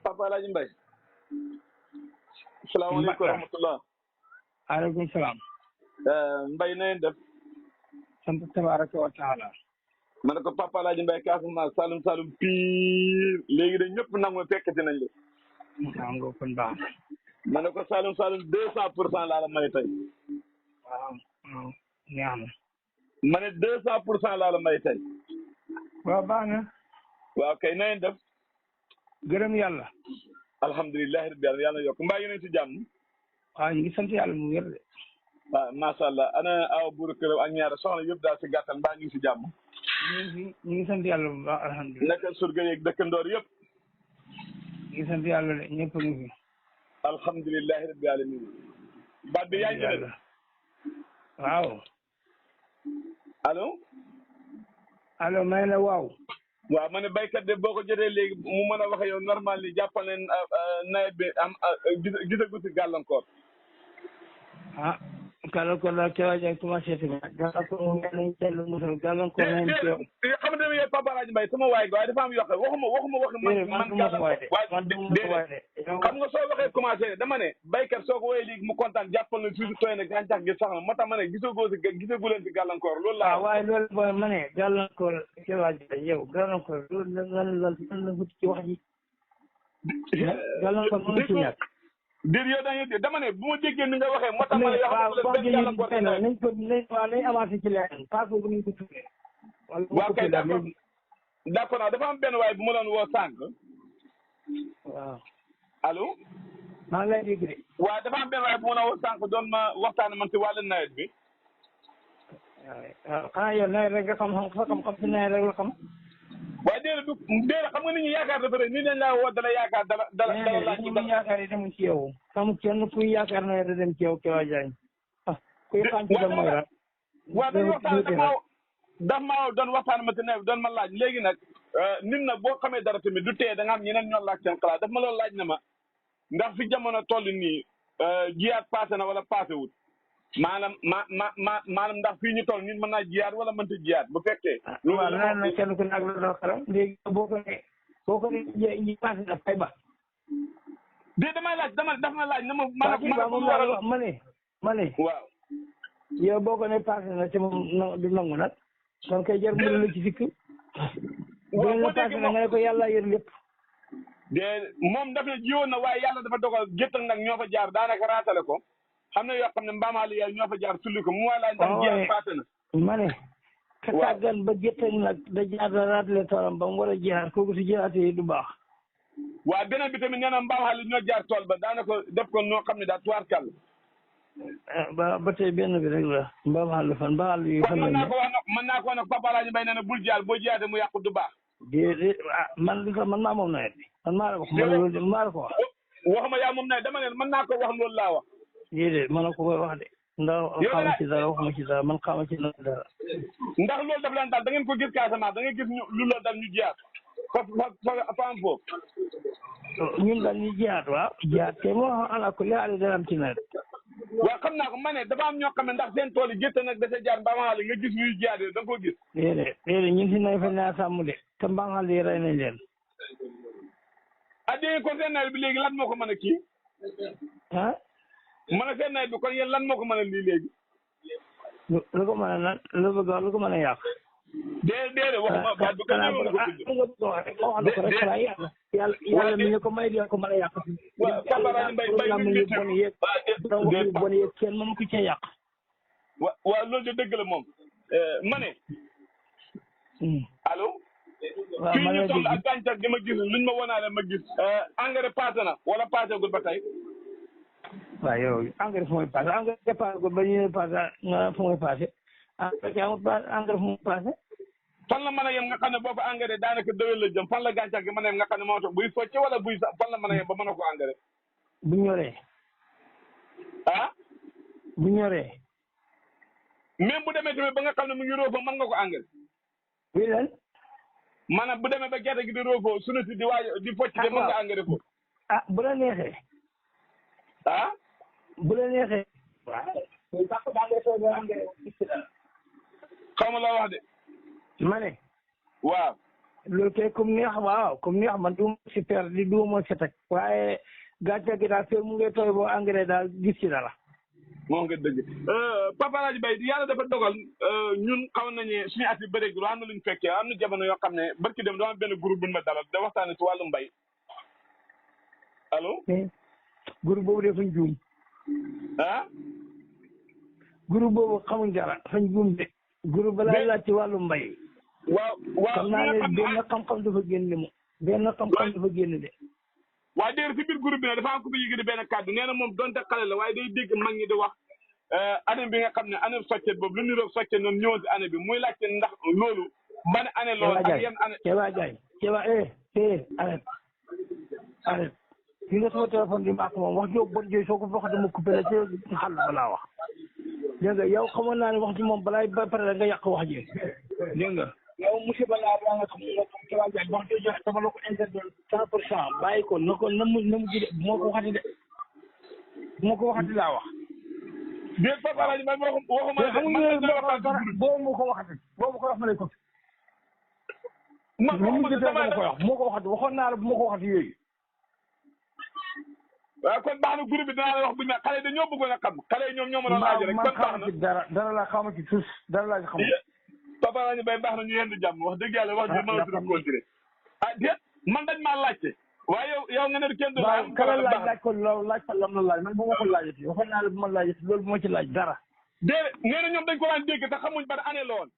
Papa Alaaji Mbaye. salaamaaleykum wa rahmatulah. aleykum salaam. Mbaye na ngeen def. sant tabaraka wa taala. ma ne ko Papa Alaaji Mbaye Casamance Saloum Saloum pire léegi de ñëpp nangu fekkati nañ la. waaw nga kon baax na. ma ne ko Saloum Saloum 200% laa la may tey. waaw waaw neex na. ma ne 200% laa la may tey. waaw baax na. waaw kay na ngeen def. gërëm yàlla. alhamdulilah rabbil alamin yàlla yokk mbaa yéen a ngi ci jàmm. waaw ñu ngi sant yàlla mu wér de. waaw macha allah ana awa buuru këram ak ñaari soxna yëpp daal si gàttal mbaa ñu ngi si jàmm. ñu ngi sant yàlla bu baax alhamdulilah. naka surga yeeg dëkkandoor yëpp. ñu ngi sant yàlla de ñëpp a ngi fi. alhamdulilah rabbil alamin baat bi yaa ngi jëlee. waaw. allo. allo may la waaw. waaw ma ne béykat de boo ko jotee léegi mu mën a waxe yow normal li jàppal leen nawet bi am gisagu si gàllankoor. ah gàllankoor daal ca waay commencé tamit. gàllankoor moom nañ dellu musal gàllankoor nañ ci yow. xam nga yow Papa Alaaji Mbaye sama waay waaye dafa am yokk waxuma waxi man gàllankoor waaye xam nga soo waxee commencé dama ne béykat soo ko woowee léegi mu kontaan jàppal na suusi tooy na gàncax gi sax na moo tax ma ne gisagu leen si gàllankoor loolu laa. waaye loolu booy ma ne gàllankoor ca waay yow gàllankoor loolu lan la wut ci wax ji. gàllankoor mënu ci ñàkk. déet yow dañuy dama ne bu ma déggee ni nga waxee moo tax ma ne yoo xam ne benn gàllankoor nañ ko nañ avancé ci leneen pas que ñu ko tuddee. waaw kay d'accord naa dafa am benn waay bu ma doon woo sànq. waaw. allo. maa ngi lay dégg de. waaw dafa am benn waay bu ma doon woo sànq doon ma waxtaan man si wàllu nawet bi. waaw xanaa yow nawet rek nga xam si nawet rek la xam. waaye déedéet xam nga nit ñi yaakaar dafa rëy nit ñi laa woo dala yaakaar dala laaj. ñu ngi yaakaar yi demuñ ci yow. xamul kenn kuy yaakaar nawet da dem ci yow Kewaa Diagne. ah kuy xànc dem mooy rat. waaw dañuy waxtaan daf maa doon waxtaan ma si nawet bi doon ma laaj léegi nag nit nag boo xamee dara tamit du tee da nga am ñeneen ñoo laaj seen xalaat daf ma loolu laaj na ma ndax fi jamono toll nii jiyaat passé na wala passé wut maanaam maanaam ndax fii ñu toll nit mën naa jiyaat wala mënta jiyaat bu fekkee. waaw lan la kenn ku ne ak la doon xaram léegi boo ko ne ji passé na fay ba. damay laaj daf ma laaj na ma. ma ne. waaw. yow boo ko ne passé na ci moom du nangu nag. kon kay jar mu la ci sikk. waaw boo passé na nga ne ko yàlla yor lépp. moom daf ne jiwoon na waaye yàlla dafa dogal gétt nag ñoo fa jaar daanaka raatale ko. xam na yoo xam ne mbaamaali yaay ñoo fa jaar sulli ko mu waa laaj ndax jiyaat passé na. ma ne. ka tàggan ba gétt nag da jaar da raatale toolam ba mu war a jiyaat kooku si jiyaatee du baax. waaw beneen bi tamit nee na mbaamaali ñoo jaar tool ba daanaka def ko noo xam ne daal tuwaarkàll. ba tey benn bi rek la mbaamaali fan mbaamaali yi fan mën naa ko wax nag Papa Alaaji Mbaye nee na bul jiyaat boo jiyaatee mu yàqu du baax. déedéet man maa moom nawet bi man maa la ko maa la ko wax. waxuma yaa moom nawet dama ne mën naa ko wax loolu laa wax. déedéet mën na ko koy wax de. ndax xama ci dara waxuma ci dara man xama ci dara. ndax loolu daf leen daal da ngeen ko gis Casamance da ngeen gis lu loolu daal ñu jiyaat fa am foofu. ñun daal ñu jiyaat waaw jiyaat te moo xam ala ko li dara am ci nawet. waaw xam naa ko ma ne dafa am ñoo xam ne ndax seen tool yi gerte nag da ca jaar mbaamaale nga gis ñuy jiyaat da nga ko gis. déedéet ñun si nañ fa naa sàmm de te mbaamaale yi rey nañ leen. dégg ko seen nawet bi léegi lan moo ko mën a kii. ah. mën a seen nawet bi kon yéen lan moo ko mën a lii léegi. lu ko mën a lan lu ko mën a yàq. déedéet waxuma baat bi ko yàlla mi ñu ko may di ko mën a yàq. waaw Papa Alaaji Mbaye bon yeeg kenn mënu ko cee yàq. waaw loolu de dëgg la moom ma ne. allo. waaw fii ñu toll ak gàncax gi ma gis luñ ma wonaale ma gis. engrais passé na wala passé gul ba tey. waaw yow engrais fu muy passé engrais dépassé gul ba ñu passé nga fu muy passé engrais fu muy passé. fan la mën a yem nga xam ne boo ko engrais daanaka déwén la jëm fan la gàncax gi mën a yem nga xam ne moo tax buy focce wala buy sax fan la mën a yem ba mën a ko engrais. bu ñoree. ah. bu ñoree. même bu demee tamit ba nga xam ne mu ngi roofoo mën nga ko engrais. oui lan. maanaam bu demee ba gerte gi di roofoo sunu si di waaj di focc de mën nga engrais ko. ah bu la neexee. ah. bu la neexee. waaw. xaw ma la wax de. ma ne. waaw. loolu kay comme neex waaw comme neex man du si per di du ma si teg waaye gàncax gi daal fii mu ngi tooy boo engrais daal gis ci dara. moo nga dëgg Papa Alaaji Bay yàlla dafa dogal ñun xaw nañu suñu at yi bëreegul am na lu ñu fekkee am na jamono yoo xam ne barki dem dama benn groupe bu ñu ma dalal da waxtaane ci wàllu mbay allo. groupe boobu de fañ juum. ah. groupe boobu xamuñ dara fañ juum de. groupe balaa laaj ci wàllu mbay. waaw xam naa ne benn xam-xam dafa génn mu. benn xam-xam dafa génn de. waaye déer si biir groupe bi nag dafa am ku fi yëgati benn kàddu nee na moom donte xale la waaye day dégg mag ñi di wax année bi nga xam ne année soccet boobu lu niroog soccet noonu ñëwoon si année bi muy laajte ndax loolu ban année loolu ak yenn année Kéba Diagne Kéba arrête fi nga sama téléphone bi maak moom wax joo bon jooyu soo ko wax dama coupé la ci xàll ba laa wax dégg nga yow xamoon naa ne wax ji moom balaay ba pare nga yàq wax ji dégg nga yow monsieur Bala ba nga xam Kéba Diagne wax jooju dama la ko interdit 100% bàyyi ko na mu jide bu ma ko waxati de bu ma ko waxati laa wax déet Papa Alaaji man waxuma xam nga boo ma ko waxati boo ma ko wax ma lay ko moo ko waxati waxoon naa la bu ma ko waxati yooyu waaw kon baax na groupe bi dinaa la wax bu ñu xale dañoo bëggoon a xam xale ñoom ñoo mën a laaj rek kon baax na dara laa xama ci tous dara laa ci xamul Papa Alaaji Bay baax na ñu yendu jàmm wax dëgg yàlla wax ji mën a tudd continuer ah déet man dañ maa laajte waaye yow nga ne kenn du laaj kala laaj ko loolu laaj ko lam la laaj man bu ma ko laajati waxoon naa la bu ma laajati loolu bu ma ci laaj dara déedéet nee na ñoom dañ ko daan dégg te xamuñ ban année la woon